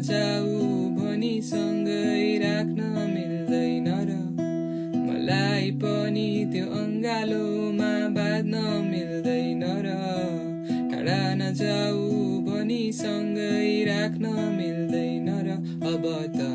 नचाऊ भनी सँगै राख्न मिल्दैन र मलाई पनि त्यो अङ्गालोमा बाँध्न मिल्दैन र टाढा नजाऊ भनी सँगै राख्न मिल्दैन र अब त